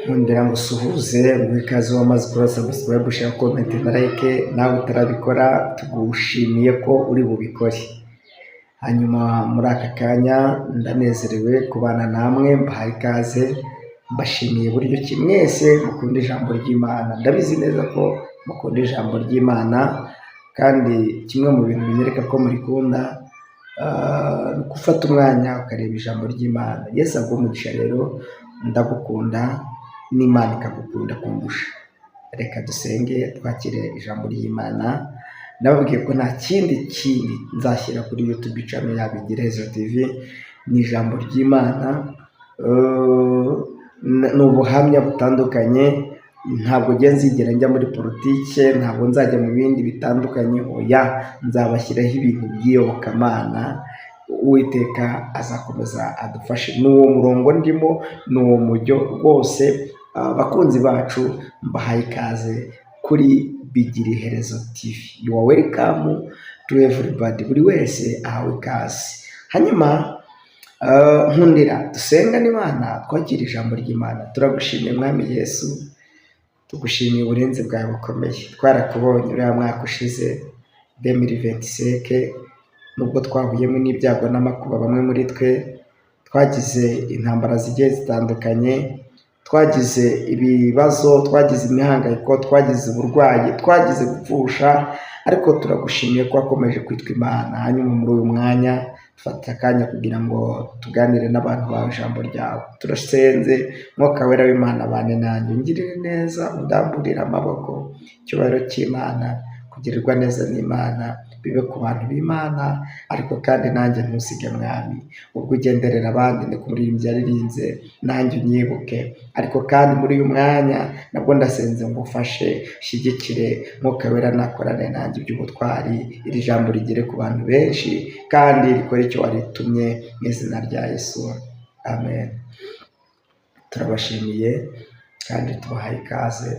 Nkundira ngusuhuze, nguhe ikaze wamaze gukora subscribe, share, comment na like. Nawe utarabikora, tugushimiye ko uri bubikore. Hanyuma muri aka kanya ndanezerewe kubana namwe, mbahaye ikaze, mbashimiye buryo ki mwese mukunda ijambo ry'Imana. Ndabizi neza ko mukunda ijambo ry'Imana, kandi kimwe mu bintu binyereka ko murikunda ni ugufata umwanya ukareba ijambo ry'Imana. Yesu aguhe umugisha rero, ndagukunda n'Imana ikagukunda kundusha. Reka dusenge, twakire ijambo ry'Imana. Nababwiye ko nta kindi kindi nzashyira kuri YouTube channel ya Bigirezo TV, ni ijambo ry'Imana, ni ubuhamya butandukanye. Ntabwo njya nzigera njya muri politike, ntabwo nzajya mu bindi bitandukanye, oya, nzabashyiraho ibintu by'iyobokamana. Uwiteka azakomeza adufashe. Ni uwo murongo ndimo, ni uwo mujyo rwose. Abakunzi bacu, mbahaye ikaze kuri Bigira Iherezo TV. You are welcome to everybody, buri wese ahawe ikaze. Hanyuma nkundira dusengane Imana, twakira ijambo ry'Imana. Turagushimiye, Mwami Yesu, tugushimiye uburinzi bwawe bukomeye. Twarakubonye uriya mwaka ushize 2025, nubwo twahuyemo n'ibyago n'amakuba, bamwe muri twe twagize intambara zigiye zitandukanye, twagize ibibazo, twagize imihangayiko, twagize uburwayi, twagize gupfusha, ariko turagushimiye ko wakomeje kwitwa Imana. Hanyuma muri uyu mwanya fata akanya kugira ngo tuganire n'abantu bawe ijambo ryawe. Turasenze, Mwuka Wera w'Imana abane nanjye, ungirire neza, undamburire amaboko. Icyubahiro cy'Imana, kugirirwa neza n'Imana bibe ku bantu b'Imana, ariko kandi nanjye ntusige, Mwami. Ubwo ugenderera abandi, ni kumuririmbyi yaririnze, nanjye unyibuke. Ariko kandi muri uyu mwanya nabwo ndasenze ngo ufashe, ushyigikire, Mwuka Wera nakorane nanjye iby'ubutwari, iri jambo rigere ku bantu benshi kandi rikore icyo waritumye, mu izina rya Yesu, amen. Turabashimiye kandi tubahaye ikaze.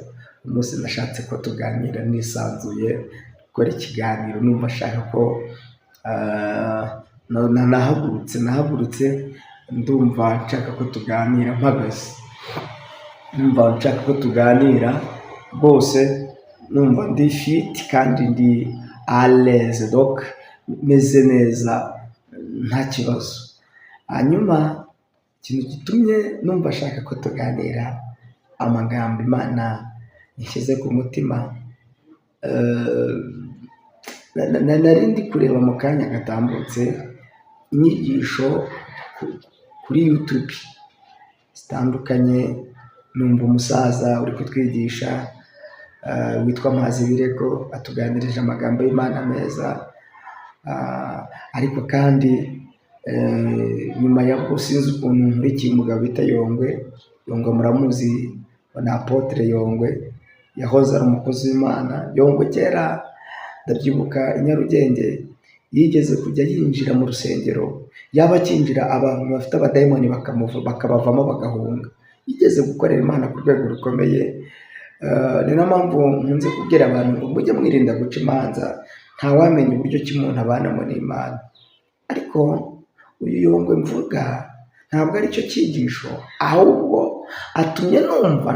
Umunsi nashatse ko tuganira nisanzuye, gukora ikiganiro numva ashaka ko nahagurutse ndumva nshaka ko tuganira mpagaze, numva nshaka ko tuganira rwose, numva ndi fit kandi ndi à l'aise, donc meze neza, nta kibazo. Hanyuma ikintu gitumye numva ashaka ko tuganira, amagambo Imana yashyize ku mutima, nari ndi kureba mu kanya gatambutse inyigisho kuri YouTube zitandukanye, numva umusaza uri kutwigisha witwa Mpazibirego atuganirije amagambo y'Imana meza. Ariko kandi nyuma yabwo sinzi ukuntu nkurikiye umugabo bita Yongwe. Yongwe muramuzi, ni Apôtre Yongwe, yahoze ari umukozi w'Imana. Yongwe kera ndabyibuka i Nyarugenge yigeze kujya yinjira mu rusengero, yaba akinjira abantu bafite abadayimoni bakabavamo bagahunga. Yigeze gukorera Imana ku rwego rukomeye. Ni nayo mpamvu nkunze kubwira abantu ngo mujye mwirinda guca imanza, ntawamenya uburyo ki umuntu abanamo n'Imana. Ariko uyu Yongwe mvuga ntabwo ari cyo cyigisho, ahubwo atumye numva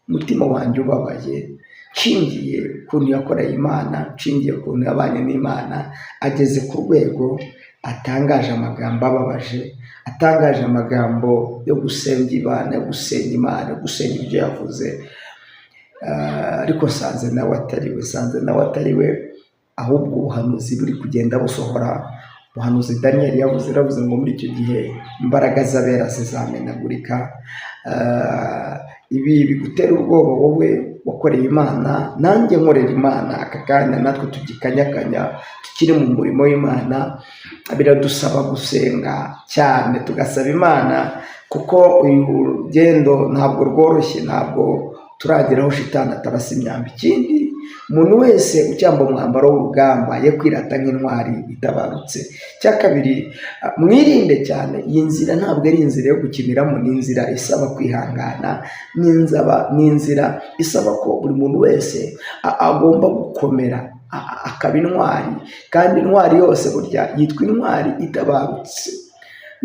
umutima wanjye ubabaye, nshingiye ukuntu yakoreye Imana, nshingiye ukuntu yabanye n'Imana, ageze ku rwego atangaje amagambo ababaje, atangaje amagambo yo gusenga Imana, yo gusenya Imana, yo gusenya ibyo yavuze. Ariko nsanze nawe atari we, nsanze nawe atari we, ahubwo ubuhanuzi buri kugenda busohora. Ubuhanuzi Daniyeli yavuze, yaravuze ngo muri icyo gihe imbaraga z'abera zizamenagurika. Ibi bigutera ubwoba wowe wakoreye Imana, nanjye nkorera Imana aka kanya, natwe tugikanyakanya tukiri mu murimo w'Imana, biradusaba gusenga cyane, tugasaba Imana, kuko uyu rugendo ntabwo rworoshye, ntabwo turagera aho shitani atarasa imyambi. Ikindi, umuntu wese ucyamba umwambaro w'urugamba ye kwirata nk'intwari itabarutse. Icya kabiri, mwirinde cyane iyi nzira, ntabwo ari inzira yo gukiniramo, ni inzira isaba kwihangana, ni inzira isaba ko buri muntu wese agomba gukomera, akaba intwari, kandi intwari yose burya yitwa intwari itabarutse.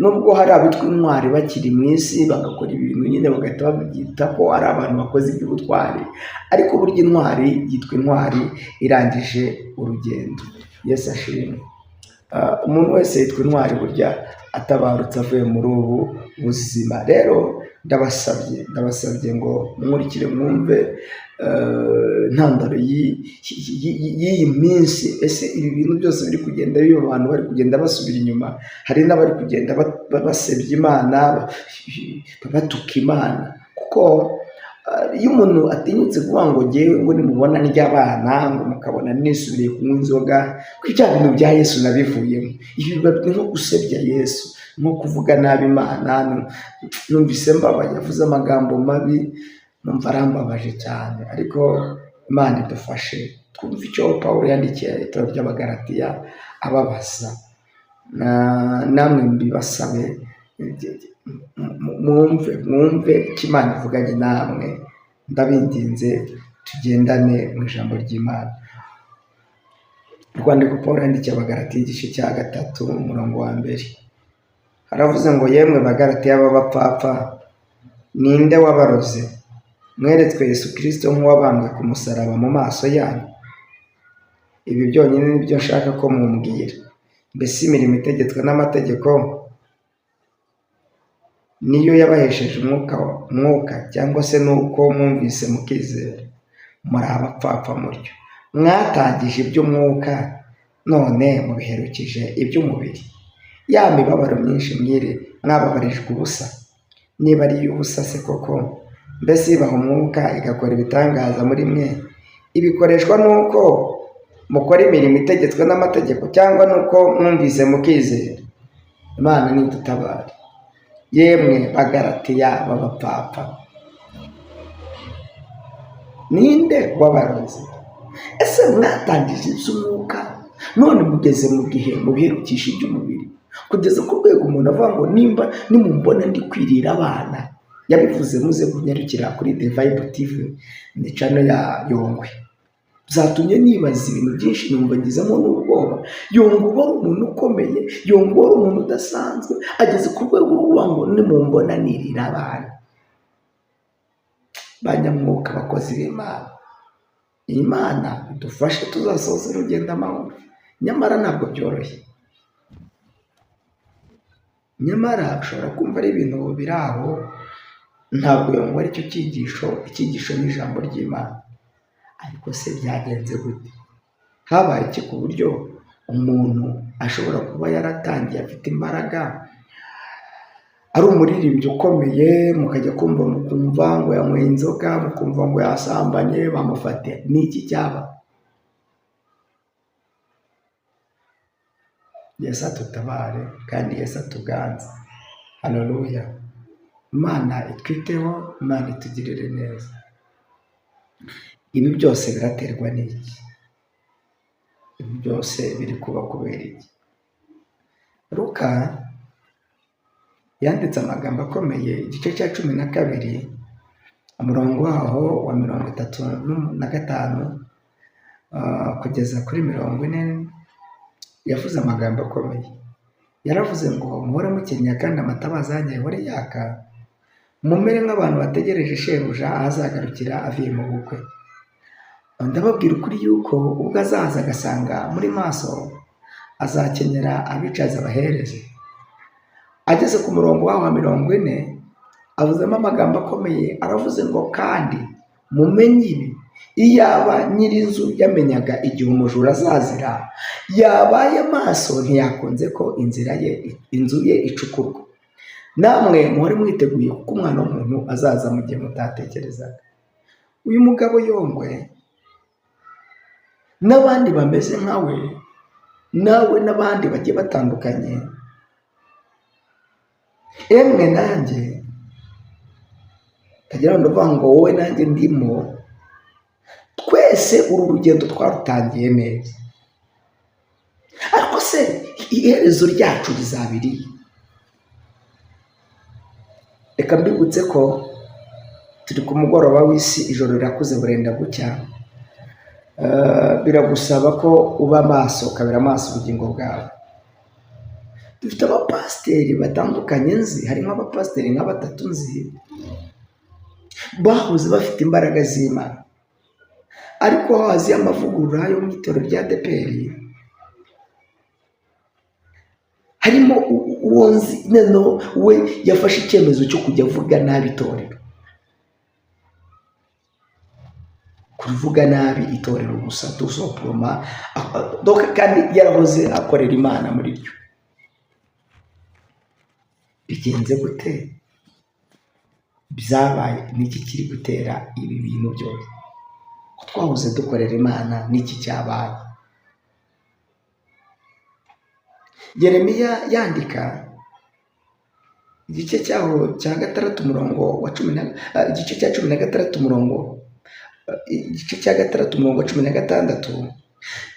Nubwo hari abitwa intwari bakiri mu isi bagakora ibintu nyine bagahita babyita ko ari abantu bakoze iby'ubutwari, ariko burya intwari yitwa intwari irangije urugendo. Yesu ashimwe. Umuntu wese yitwa intwari burya atabarutse avuye muri ubu buzima. Rero ndabasabye ngo mwurikire mwumve intandaro y'iyi minsi. Ese ibi bintu byose biri kugenda biba, abantu bari kugenda basubira inyuma, hari n'abari kugenda basebya Imana, batuka Imana, kuko iyo umuntu atinyutse kuvuga ngo ngewe ngo nimubona ndya abana, ngo mukabona nisubiriye kunywa inzoga, ko ibya bintu bya Yesu nabivuyemo, ibi biba nko gusebya Yesu, nko kuvuga nabi Imana. Numvise mbabaye, yavuze amagambo mabi, numva arambabaje cyane. Ariko Imana idufashe twumve icyo Pawulo yandikiye itorero ry'Abagalatiya ababaza. Namwe mbibasabe mwumve icyo Imana ivuganye namwe. Ndabinginze tugendane mu ijambo ry'Imana. Urwandiko Pawulo yandikiye Abagalatiya igice cya 3 umurongo wa 1, haravuze ngo: yemwe Bagalatiya b'abapfapfa, ninde wabaroze? Mweretswe Yesu Kristo nk'uwabambwe ku musaraba mu maso yanyu. Ibi byonyine nibyo nshaka ko mumbwira. Mbese imirimo itegetswe n'amategeko niyo yabahesheje umwuka, cyangwa se nuko mwumvise mukizera? Muri abapfapfa mutyo, mwatangije iby'umwuka, none mubiherukije iby'umubiri. Ya mibabaro myinshi mwire mwababarijwe ubusa, niba ari iy'ubusa se koko? Mbese ibaha umwuka igakora ibitangaza muri mwe, ibikoreshwa nuko mukora imirimo itegetswe n'amategeko, cyangwa nuko mwumvise mukizera? Imana nidutabare. Yemwe Bagalatiya b'abapfapfa, ninde wabaroze? Ese mwatangije iby'umwuka, none mugeze mu gihe mubiherukisha iby'umubiri, kugeza ku rwego umuntu avuga ngo nimba nimumbona ndi kwirira abana. Yabivuze, muze kunyarukira kuri The Vibe TV, ni channel ya Yongwe. Byatumye nibaza ibintu byinshi, numva ngizemo n'ubwoba. Yongwe wari umuntu ukomeye, Yongwe wari umuntu udasanzwe, ageze ku rwego rwo ngo nimumbona nirira abana. Banyamwuka, bakozi b'Imana, Imana idufashe tuzasoza urugendo amahoro. Nyamara ntabwo byoroshye, nyamara ushobora kumva ari ibintu biri aho. Ntabwo Yongwe ari cyo cyigisho, icyigisho ni ijambo ry'Imana. Ariko se byagenze gute? Habaye iki ku buryo umuntu ashobora kuba yaratangiye afite imbaraga, ari umuririmbyi ukomeye, mukajya kumva mukumva ngo yanyweye inzoga, mukumva ngo yasambanye, bamufate? Ni iki cyaba? Yesu atutabare kandi Yesu atuganze. Haleluya. Imana itwiteho, Imana itugirire neza. Ibi byose biraterwa n'iki? Ibi byose biri kuba kubera iki? Luka yanditse amagambo akomeye, igice cya 12, umurongo waho wa 35 kugeza kuri 40, yavuze amagambo akomeye. Yaravuze ngo muhore mukenyeye kandi amatabaza yanyu ahore yaka, mumere nk'abantu bategereje shebuja aho azagarukira avuye mu bukwe. Ndababwira ukuri yuko ubwo azaza agasanga muri maso, azakenyera abicaza abahereze. Ageze ku murongo waho wa 40, avuzemo amagambo akomeye, aravuze ngo kandi mumenye ibi, iyaba nyir'inzu yamenyaga igihe umujura azazira, yabaye maso ntiyakunze ko inzira ye, inzu ye icukurwa. Namwe muhore mwiteguye, kuko umwana w'umuntu azaza mu gihe mutatekerezaga. Uyu mugabo Yongwe n'abandi bameze nkawe, nawe n'abandi bagiye batandukanye, emwe nanjye tagira ngo ndavuga ngo wowe nanjye ndimo, twese uru rugendo twarutangiye neza. Ariko se iherezo ryacu rizaba irihe? Reka mbibutse ko turi ku mugoroba w'isi, ijoro rirakuze burenda gucya. Biragusaba ko uba maso, ukabera amaso ubugingo bwawe. Dufite abapasiteri batandukanye nzi, harimo abapasiteri nka batatu nzi bahoze bafite imbaraga z'Imana, ariko haziye amavugurura yo mu itorero rya ADEPR, harimo uwo nzi noneho we yafashe icyemezo cyo kujya avuga nabi itorero, kuvuga nabi itorero gusa tusoporoma, kandi yarahoze akorera Imana muri ryo. Bigenze gute? Byabaye niki kiri gutera ibi bintu byose? Ko twahoze dukorera Imana, niki cyabaye? Yeremiya yandika igice cyaho cya gatandatu umurongo wa cumi na, igice cya cumi na gatandatu umurongo, igice cya gatandatu umurongo wa 16,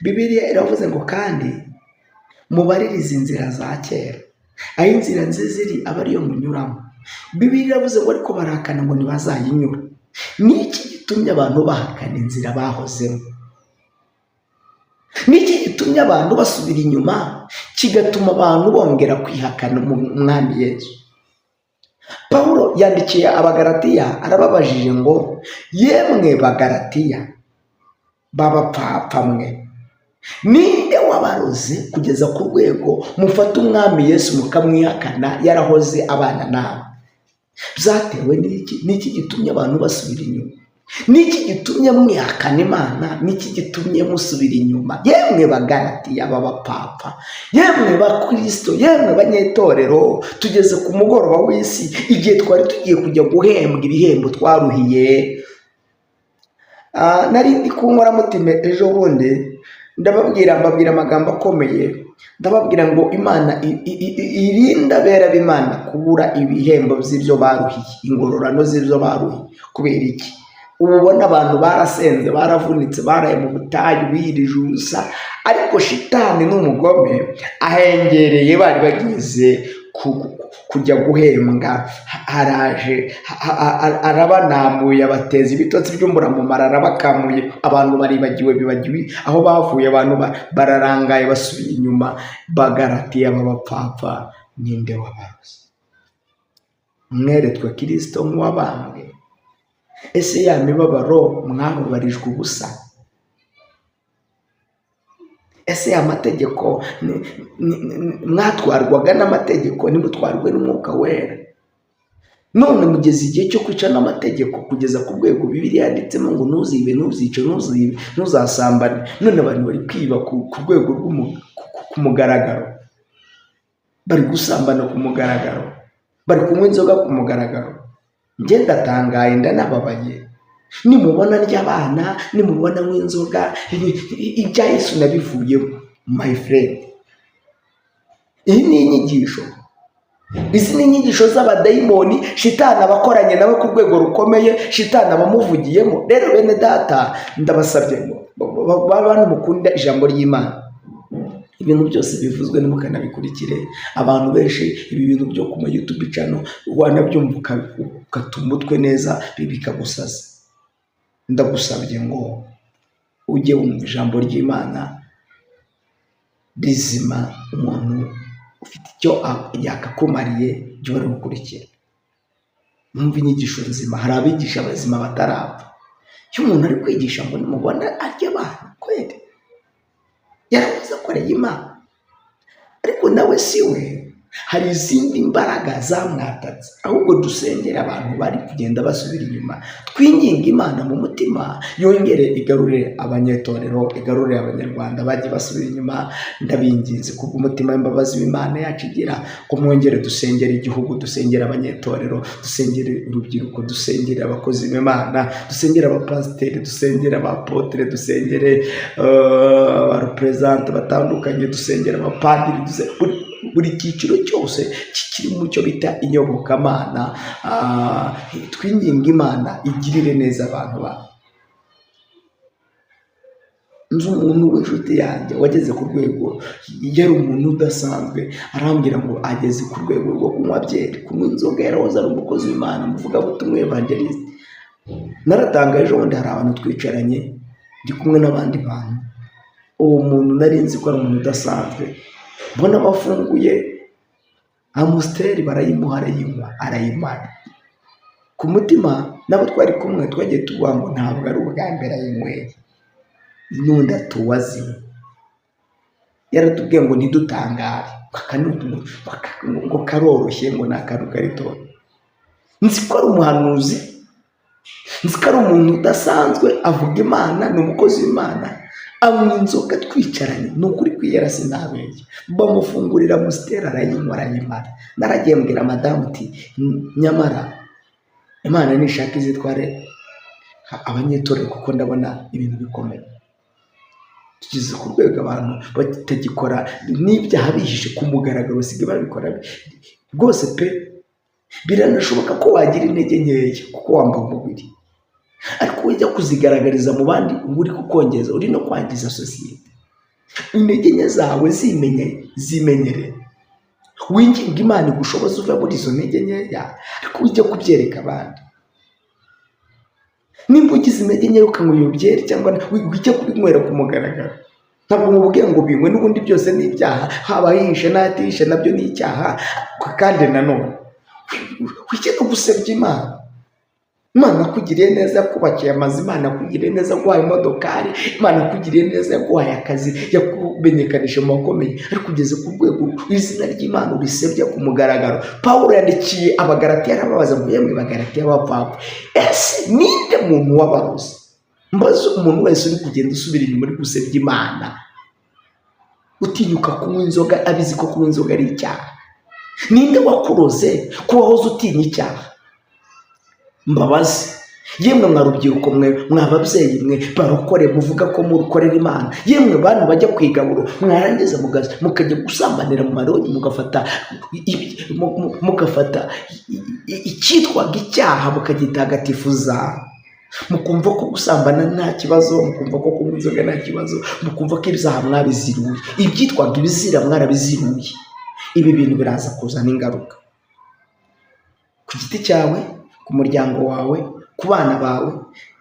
Bibiliya iravuze ngo kandi mubaririze inzira za kera, aho inzira nziza iri aba ariyo munyuramo. Bibiliya iravuze ngo ariko barahakana ngo ntibazayinyura. Niki gitumye abantu bahakana inzira bahozemo? Niki gitumye abantu basubira inyuma, kigatuma abantu bongera kwihakana Umwami Yesu? Pawulo yandikiye Abagalatiya arababajije ngo yemwe Bagalatiya b'abapfapfa mwe, ninde wabaroze kugeza ku rwego mufata Umwami Yesu mukamwihakana yarahoze abana nawe? Byatewe n'iki? Niki gitumye abantu basubira inyuma? Niki gitumye mwihakana Imana? Niki gitumye musubira inyuma? Yemwe Bagalatiya b'abapfapfa, yemwe Bakristo, yemwe banyetorero, tugeze ku mugoroba w'isi, igihe twari tugiye kujya guhembwa ibihembo twaruhiye. Nari ndi ku nkoramutima ejo bundi, ndababwira, mbabwira amagambo akomeye, ndababwira ngo Imana irinda abera b'Imana kubura ibihembo by'ibyo baruhiye, ingororano z'ibyo baruhiye. Kubera iki? Ubu ubona abantu barasenze, baravunitse, baraye mu butayu, birije ubusa, ariko shitani n'umugome ahengereye bari bageze kujya guhembwa, araje arabanamuye, abateza ibitotsi by'umuramumaro, arabakamuye, abantu baribagiwe, bibagiwe aho bavuye, abantu bararangaye, basubiye inyuma. Bagalatiya b'abapfapfa, ninde wabaroze? Mweretwe Kristo nk'uwabambwe. Ese ya mibabaro mwababarijwe ubusa? Ese ya mategeko mwatwarwaga n'amategeko, nimutwarwe n'Umwuka Wera? None mugeze igihe cyo kwica n'amategeko kugeza ku rwego Bibiliya yanditsemo ngo ntuzibe, ntuzice, ntuzibe, ntuzasambane. None abantu bari kwiba ku rwego ku mugaragaro, bari gusambana ku mugaragaro, bari kunywa inzoga ku mugaragaro. Njye ndatangaye, ndanababaye. Nimubona ry'abana, nimubona nk'inzoga, ibya Yesu nabivuyemo, my friend. Iyi ni inyigisho. Izi ni inyigisho z'abadayimoni, shitani abakoranye nawe ku rwego rukomeye, shitani abamuvugiyemo. Rero bene data, ndabasabye ngo bantu mukunda ijambo ry'Imana, ibintu byose bivuzwe ntimukanabikurikire. Abantu benshi ibi bintu byo ku ma YouTube channel wanabyumva ukata umutwe neza, bikagusaza. Ndagusabye ngo ujye wumva ijambo ry'Imana rizima, umuntu ufite icyo yakakumariye jya uramukurikira. Mwumve inyigisho nzima, hari abigisha bazima batarapfa. Iyo umuntu ari kwigisha ngo nimubona arya abantu kweri, yaravuze akoreye Imana, ariko nawe si we, hari izindi mbaraga zamwatatse. Ahubwo dusengere abantu bari kugenda basubira inyuma, twinginge Imana mu mutima yongere igarure abanyetorero, igarure abanyarwanda bagiye basubira inyuma. Ndabinginze kubw'umutima w'imbabazi w'Imana yacu igira ngo mwongere dusengere igihugu, dusengere abanyetorero, dusengere urubyiruko, dusengere abakozi b'Imana, dusengere abapasiteri, dusengere abapotere, dusengere abareperezante batandukanye, dusengere abapadiri, buri cyiciro cyose kiri mu cyo bita inyobokamana. Twinginga Imana igirire neza abantu bayo. Nzi umuntu w'inshuti yanjye wageze ku rwego, yari umuntu udasanzwe, arambwira ngo ageze ku rwego rwo kunywa byeri, kunywa inzoga, yarahoze ari umukozi w'Imana, umuvugabutumwa, evangeliste. Naratangaye ejo bundi hari abantu twicaranye, ndi kumwe n'abandi bantu, uwo muntu nari nzi ko ari umuntu udasanzwe, mbona bafunguye Amstel barayimuha, arayinywa, arayimara. Ku mutima nabo twari kumwe twagiye tuvuga ngo ntabwo ari ubwa mbere ayinyweye, n'undi atuwazinywa. Yaratubwiye ngo ntidutangare, ngo karoroshye, ngo ni akantu karitoya. Nzi ko ari umuhanuzi, nzi ko ari umuntu udasanzwe, avuga Imana, ni umukozi w'Imana, anywa inzoga twicaranye. Ni ukuri kwiyera, sinabeshya. Bamufungurira Amstel, arayinywa, arayimara. Naragiye mbwira madamu uti: "Nyamara Imana nishaka izitware abanyetorero, kuko ndabona ibintu bikomeye." Tugeze ku rwego abantu batagikora n'ibyaha bihishe, ku mugaragaro basigaye babikora rwose pe. Biranashoboka ko wagira intege nkeya kuko wambaye umubiri, ariko ujya kuzigaragariza mu bandi uba uri kukongeza, uri no kwangiza sosiyete. Intege nke zawe zimenye, zimenyere, winginga Imana igushoboze uve muri izo ntege nkeya, ariko ujye kubyereka abandi. Nimba ugize intege nke ukanywa iyo byeri, cyangwa ujye kubinywera ku mugaragaro. Ntabwo mubwiye ngo binywe, n'ubundi byose ni ibyaha, haba hihishe n'atihishe nabyo ni icyaha. Kandi nanone ujye no gusebya Imana. Imana yakugiriye neza, yakubakiye amazu, Imana yakugiriye neza, yaguhaye imodokari, Imana yakugiriye neza, yaguhaye akazi, yakumenyekanisha mu bakomeye, ariko ugeze ku rwego izina ry'Imana urisebya ku mugaragaro. Pawulo yandikiye Abagaratiya, arababaza ngo: "Yemwe Bagaratiya b'abapfapfa, ese ninde muntu wabaroze?" Mbaze umuntu wese uri kugenda usubira inyuma, uri gusebya Imana, utinyuka kunywa inzoga abizi ko kunywa inzoga ari icyaha. Ninde wakuroze ko wahoze utinya icyaha? Mbabazi, yemwe mwa rubyiruko mwe, mwa babyeyi mwe, barokore muvuga ko mukorera Imana, yemwe bantu bajya ku igaburo, mwarangiza mukajya gusambanira mu maroni, mugafata icyitwaga icyaha mukagitagatifuza, mukumva ko gusambana nta kibazo, mukumva ko kunywa inzoga nta kibazo, mukumva ko ibyaha mwabiziruye, ibyitwaga ibizira mwarabiziruye. Ibi bintu biraza kuzana ingaruka ku giti cyawe, ku muryango wawe, ku bana bawe,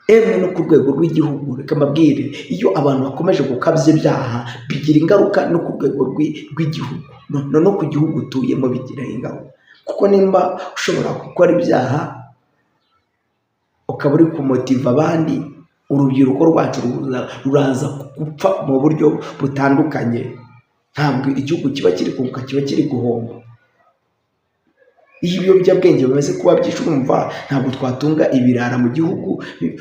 emwe no ku rwego rw'igihugu. Reka mbabwire, iyo abantu bakomeje gukabya ibyaha bigira ingaruka no ku rwego rw'igihugu, no ku gihugu utuyemo bigira ingaruka, kuko nimba ushobora gukora ibyaha ukaba uri kumotiva abandi, urubyiruko rwacu ruraza gupfa mu buryo butandukanye. Ntabwo igihugu kiba kiri kunguka, kiba kiri guhomba. Iyo ibiyobyabwenge bimaze kuba byinshi, urumva ntabwo twatunga ibirara mu gihugu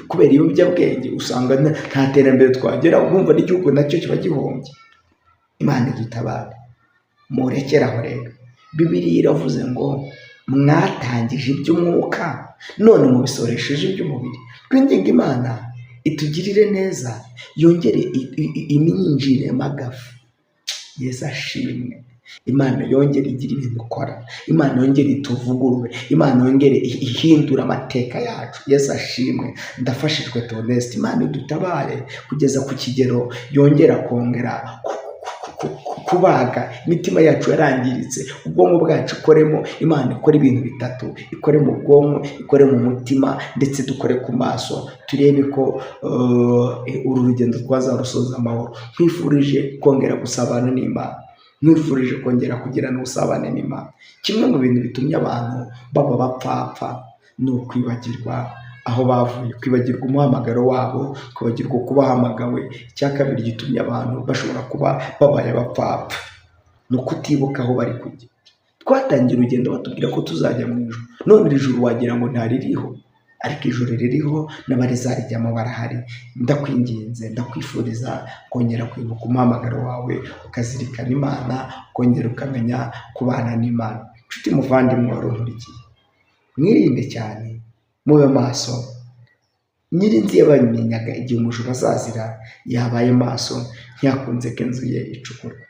kubera ibiyobyabwenge. Usanga nta terambere twagera, urumva n'igihugu nacyo kiba gihombye. Imana idutabare. Murekere aho rero. Bibiliya iravuze ngo: "Mwatangije iby'umwuka, none mubisoresheje iby'umubiri." Twinginga Imana itugirire neza, yongere iminyinjiremo agafu. Yesu ashimwe. Imana yongere igire ibintu ikora, Imana yongere ituvugurure, Imana yongere ihindure amateka yacu. Yesu ashimwe. Ndafashijwe. Toneste, Imana idutabare kugeza ku kigero yongera kongera kubaga imitima yacu yarangiritse, ubwonko bwacu ikoremo. Imana ikora ibintu bitatu: ikore mu bwonko, ikore mu mutima, ndetse dukore ku maso, turebe ko uru rugendo twazarusoza amahoro. Nkwifurije kongera gusabana n'Imana, nkwifurije kongera kugirana ubusabane n'Imana. Kimwe mu bintu bitumye abantu baba bapfapfa ni ukwibagirwa aho bavuye, kwibagirwa umuhamagaro wabo, kwibagirwa uko bahamagawe. Icya kabiri gitumye abantu bashobora kuba babaye abapfapfa ni ukutibuka aho bari kujya. Twatangiye urugendo batubwira ko tuzajya mu ijuru, none iri juru wagira ngo ntaririho, ariko ijuru ririho n'abarizarijyamo barahari. Ndakwinginze, ndakwifuriza kongera kwibuka umuhamagaro wawe, ukazirikana Imana, ukongera ukamenya kubana n'Imana. Nshuti muvandimwe wari unkurikiye, mwirinde cyane, mube maso. Nyir'inzu yabamenyaga igihe umujura azazira, yabaye maso, ntiyakunze ko inzu ye icukurwa.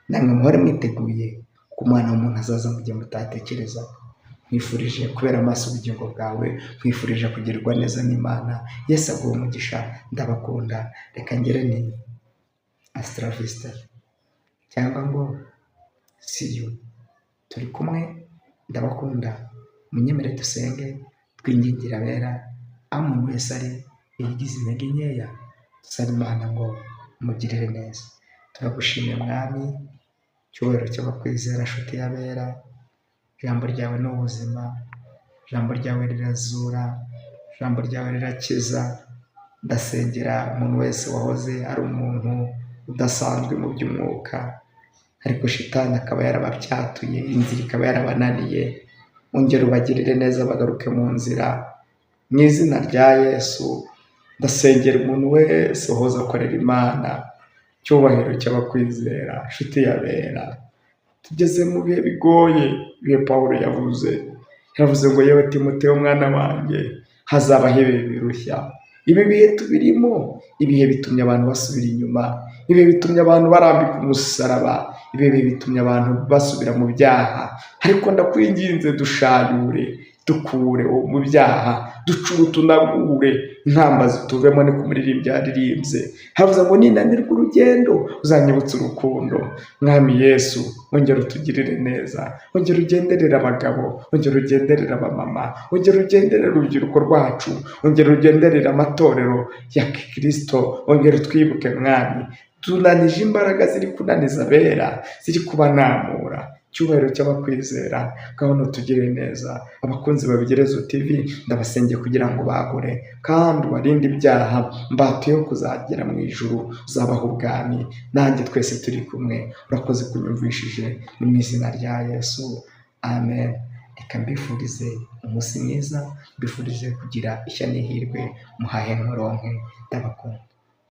Namwe muhore mwiteguye, kuko Umwana w'umuntu azaza mu gihe mutatekereza. Nkwifurije kubera amaso ubugingo bwawe, nkwifurije kugirirwa neza n'Imana. Yesu aguhe umugisha, ndabakunda. Reka ngere ni hasta la vista, cyangwa ngo see you. Turi kumwe, ndabakunda. Munyemere dusenge, twingingira abera, aho umuntu wese ari yagize intege nkeya, dusaba Imana ngo imugirire neza. Turagushimiye Mwami, cyubahiro cy'abakwizera, nshuti y'abera. Ijambo ryawe ni ubuzima, ijambo ryawe rirazura, ijambo ryawe rirakiza. Ndasengera umuntu wese wahoze ari umuntu udasanzwe mu by'umwuka, ariko shitani akaba yarababyatuye, inzira ikaba yarabananiye. Ongera ubagirire neza bagaruke mu nzira, mu izina rya Yesu. Ndasengera umuntu wese uhoza akorera Imana, icyubahiro cy'abakwizera, inshuti y'abera. Tugeze mu bihe bigoye, ibihe Pawulo yavuze, yaravuze ngo yewe Timoteyo mwana wanjye, hazabaho ibihe birushya. Ibi bihe tubirimo, ibihe bitumye abantu basubira inyuma, ibihe bitumye abantu barambika umusaraba, ibihe bitumye abantu basubira mu byaha. Ariko ndakwinginze dushayure, dukure mu byaha, ducure utunagure, intamba zituvemo, niko umuririmbyi yaririmbye. Havuze ngo ninanirwa urugendo uzanyibutsa urukundo. Mwami Yesu, ongera utugirire neza, ongera ugenderere abagabo, ongera ugenderere abamama, ongera ugenderere urubyiruko rwacu, ongera ugenderere amatorero ya Kirisito, ongera utwibuke Mwami. Tunanije imbaraga ziri kunaniza abera, ziri kubanamura. Icyubahiro cy'abakwizera, ngaho nutugirire neza. Abakunzi ba Bigerezo TV ndabasengeye kugira ngo bagure kandi ubarinde ibyaha, mbatuyeho kuzagera mu ijuru, uzabaha ubwami, nanjye twese turi kumwe. Urakoze kunyumvishije, ni mu izina rya Yesu, amen. Reka mbifurize umunsi mwiza, mbifurize kugira ishya n'ihirwe, muhahe muronke, ndabakunda.